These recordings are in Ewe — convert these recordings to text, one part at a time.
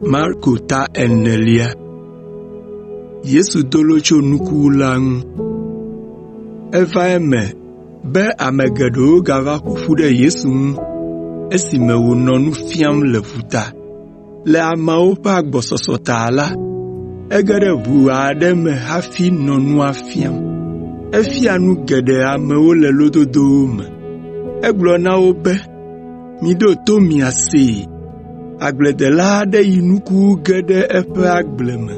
Marko ta enelia. Yesu do lo tso nukuwula ŋu. Eva eme be ame geɖewo gava ƒo ƒu ɖe Yesu ŋu esime wònɔ nu fiam le ƒuta. Le ameawo ƒe agbɔsɔsɔ ta la, ege ɖe ʋu aɖe me hafi nɔ nua fiam. Efia nu geɖe amewo le lododowo me. Egblɔ na wo be, “Miɖo to miasee. Agbledela aɖe yi nuku wu ge ɖe eƒe agble me.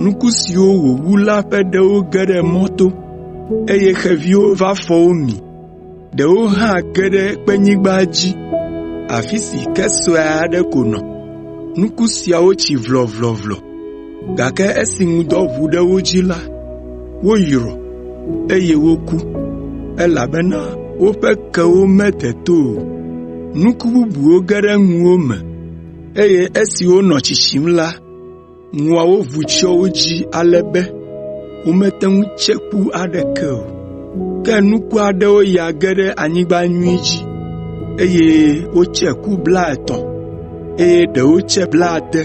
Nuku siwo wòwu la ƒe ɖewo ge ɖe mɔto, eye xeviwo va fɔ wo mi. Ɖewo hã ge ɖe kpenyigba dzi, afi si ke sue aɖe ko nɔ. Nuku siawo tsi vlɔvlɔvlɔ, gake esi ŋdɔ ʋu ɖe wo dzi la, woyrɔ, eye woku, elabena woƒe kewo mede to o. Nuku bubuwo ge ɖe ŋuwo me, eye esi wonɔ tsitsim la, ŋuawo vu tsyɔ wo dzi ale be womete ŋu tse ku aɖeke o. Ke nuku aɖewo ya ge ɖe anyigba nyui dzi, eye wotse ku blaetɔ̃, eye ɖewo tse blaade,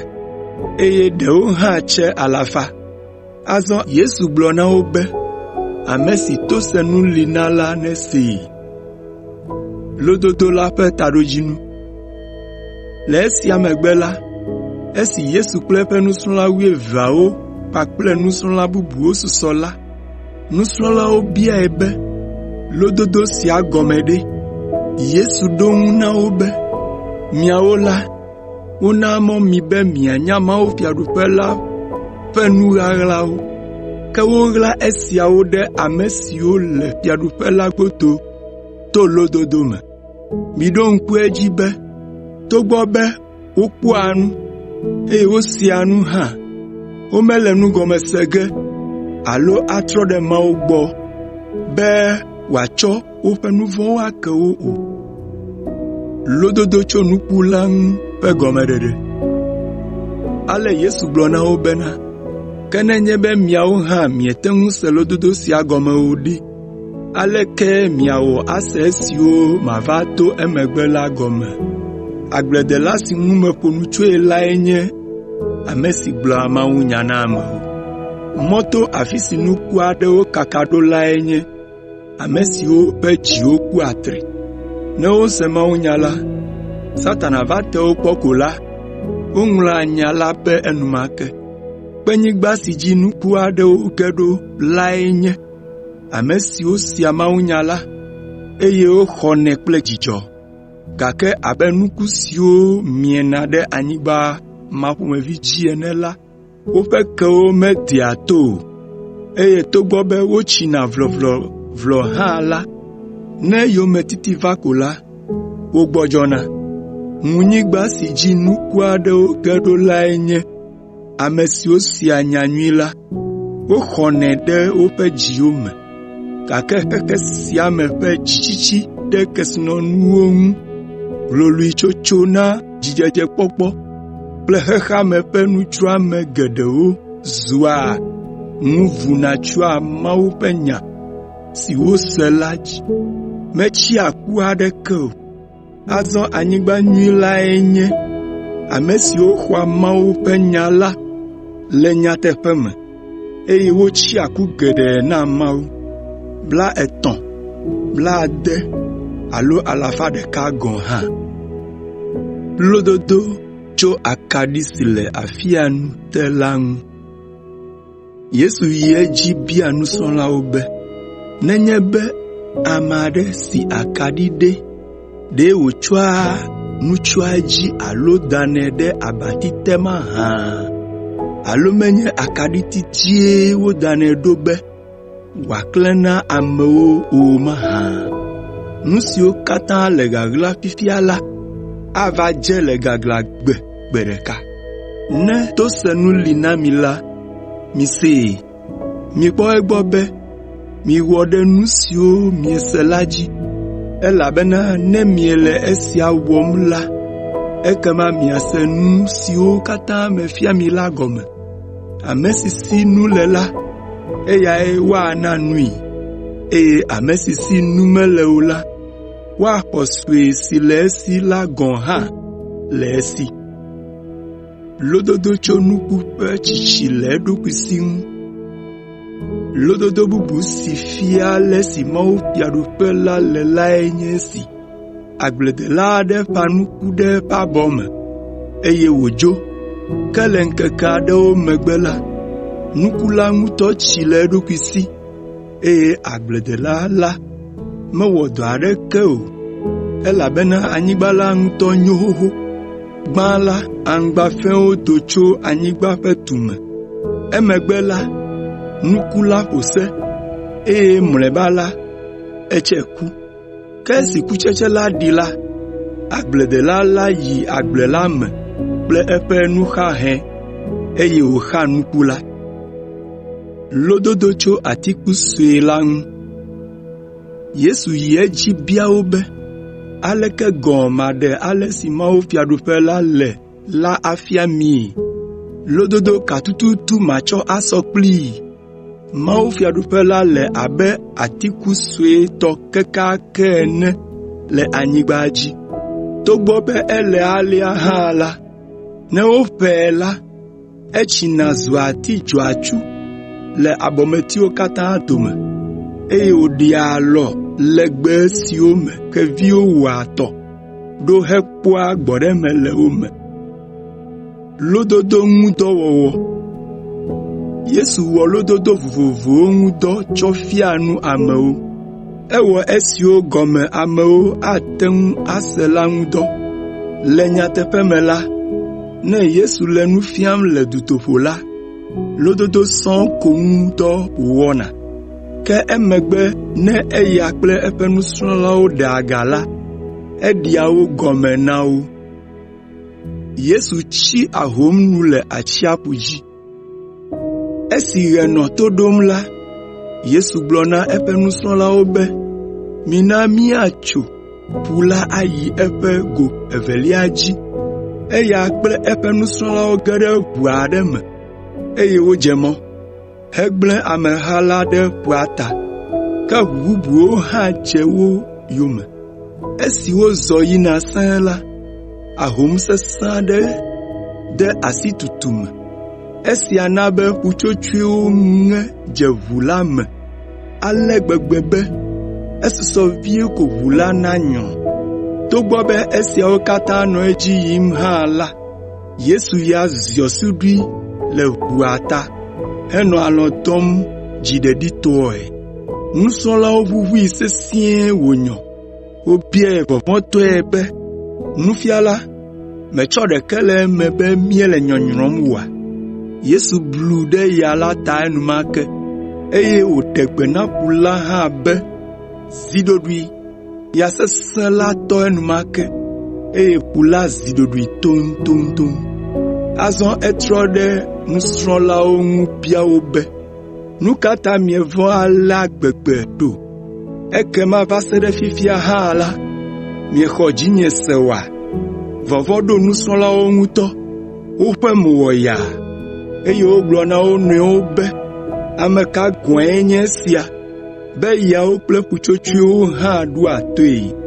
eye ɖewo hã tse alafa. Azɔ Yesu gblɔ na wo be, “Ame si to senu li na la nesee.” Le esia megbe la, esi Yesu kple eƒe nusrɔ̃la wuieveawo kpakple nusrɔ̃la bubuwo susɔ la, nusrɔ̃lawo biae be, “Lododo sia gɔme ɖe?” Yesu ɖo eŋu na wo be, “Miawo la, wona mɔ mi be mianya mawufiaɖuƒe la ƒe nu ɣaɣlawo, ke woɣla esiawo ɖe ame siwo le fiaɖuƒe la godo to lododo me. Miɖo ŋku edzi be togbɔ be wokpɔa nu, eye wosea nu hã, womele nu gɔme se ge alo atrɔ ɖe Mawu gbɔ be wòatsɔ woƒe nu vɔ̃wo ake wo o.” Ale Yesu gblɔ na wo bena, “Ke nenye be miawo hã miete ŋu se lododo sia gɔme o ɖe, aleke miawɔ ase esiwo mava to emegbe la gɔme? Agbledela si ŋu meƒo nu tsoe lae nye ame si gblɔa mawunya na amewo. Mɔto afi si nuku aɖewo kaka ɖo lae nye ame siwo ƒe dziwo ku atri. Ne wose mawunya la, Satana va te wo kpɔ ko la, woŋlɔa nya la be enumake. Kpenyigba si dzi nuku aɖewo ge ɖo lae nye ame siwo sea mawunya la, eye woxɔnɛ kple dzidzɔ, gake abe nuku siwo miena ɖe anyigba ma ƒomevi dzi ene la, Woƒe kewo medea to o, eye togbɔ be wotsina vlɔvlɔvlɔ hã la, ne yometiti va ko la, wogbɔdzɔna. Ŋunyigba si dzi nuku aɖewo ge ɖo lae nye ame siwo sea nyanyui la, woxɔnɛ ɖe woƒe dziwo me, gake xexe sia me ƒe dzitsitsi ɖe kesinɔnuwo ŋu, hloloetsotso na dzidzedzekpɔkpɔ kple xexea me ƒe nudzroame geɖewo zua ŋu vuna tsyɔa Mawu ƒe nya si wose la dzi. Metsea ku aɖeke o. Azɔ anyigba nyui lae nye ame siwo xɔa Mawu ƒe nya la le nyateƒe me, eye wotsea ku geɖe na Mawu, blaetɔ̃, blaade alo alafa ɖeka gɔ̃ hã. Lododo tso akaɖi si le afia nu te la ŋu. Yesu yi edzi bia nusrɔ̃lawo be, “Nenye be ame aɖe si akaɖi ɖe, ɖe wòtsɔa nu tsyɔa edzi alo danɛ ɖe abati te mahã? Alo menye akaɖiti dzie wodanɛ ɖo be wòaklẽ na amewo o mahã? Nu siwo katã le ɣaɣla fifia la ava dze le gaglãgbe gbe ɖeka. Ne to senu li na mi la, misee. Mikpɔ egbɔ be miwɔ ɖe nu siwo miese la dzi, elabena ne miele esia wɔm la, ekema miase nu siwo katã mefia mi la gɔme. Ame si si nu le la, eyae woana nui, eye ame si si nu mele o la, woaxɔ sue si le esi la gɔ̃ hã le esi.” Lododo tso nuku ƒe tsitsi le eɖokui si ŋu. Lododo bubu si fia ale si mawufiaɖuƒe la le lae nye esi: Agbledela aɖe ƒã nuku ɖe eƒe abɔ me, eye wòdzo. Ke le ŋkeke aɖewo megbe la, nuku la ŋutɔ tsi le eɖokui si, eye agbledela la mewɔ dɔ aɖeke o, elabena anyigba la ŋutɔ nyo xoxo. Gbã la, aŋgba fɛ̃wo do tso anyigba ƒe tume, emegbe la, nuku la ƒo se, eye mlɔeba la, etse ku. Ke esi kutsetse la ɖi la, agbledela la yi agble la me kple eƒe nuxahɛ, eye wòxa nuku la. Yesu yi edzi bia wo be, “Aleke gɔ̃ maɖe ale si mawufiaɖuƒe la le la afia mii? Lododo ka tututu matsɔ asɔ kplii? Mawufiaɖuƒe la le abe atiku suetɔ kekeake ene le anyigba dzi. Togbɔ be ele alea hã la, ne woƒãe la, etsina zua ati dzɔatsu le abɔmetiwo katã dome, eye wòɖea alɔ legbe siwo me xeviwo wɔa atɔ ɖo hekpɔa gbɔɖeme le wo me.” Yesu wɔ lododo vovovowo ŋu dɔ tsɔ fia nu amewo. Ewɔ esiwo gɔme amewo ate ŋu ase la ŋu dɔ. Le nyateƒe me la, ne Yesu le nu fiam le dutoƒo la, lododo sɔŋ ko ŋu dɔ wòwɔna. Ke emegbe ne eya kple eƒe nusrɔ̃lawo ɖe aga la, eɖea wo gɔme na wo. Esi ɣe nɔ to ɖom la, Yesu gblɔ na eƒe nusrɔ̃lawo be, “Mina míatso ƒu la ayi eƒe go evelia dzi.” Eya kple eƒe nusrɔ̃lawo ge ɖe ʋu aɖe me, eye wodze mɔ, hegblẽ ameha la ɖe ƒua ta. Ke ʋu bubuwo hã dze wo yome. Esi wozɔ yina sẽe la, ahom sesẽ aɖe de asi tutu me. Esia na be ƒutsotsoewo ŋe dze ʋu la me ale gbegbe be esusɔ vie ko ʋu la nanyrɔ. Togbɔ be esiawo katã nɔ edzi yim hã la, Yesu ya ziɔ suɖui le ʋua ta henɔ alɔ̃ dɔm dziɖeɖitɔe. Nusrɔ̃lawo ʋuʋui sesĩe wònyɔ. Wobiae vɔvɔ̃tɔe be, “Nufiala, mètsɔ ɖeke le eme be míele nyɔnyrɔm oa?” Yesu blu ɖe ya la ta enumake, eye wòɖe gbe na ƒu la hã be, “Zi ɖoɖoe!” Ya sesẽ la tɔ enumake, eye ƒu la zi ɖoɖoe toŋtoŋtoŋ. Azɔ etrɔ ɖe nusrɔ̃lawo ŋu bia wo be, “Nu ka ta mievɔ̃ alea gbegbe ɖo? Ekema va se ɖe fifia hã la, miexɔ dzinye se oa?” Vɔvɔ̃ ɖo nusrɔ̃lawo ŋutɔ, woƒe mo wɔ yaa, eye wogblɔ na wo nɔewo be, “Ame ka gɔ̃e nye esia be yawo kple ƒutsotsoewo hã ɖoa toe?”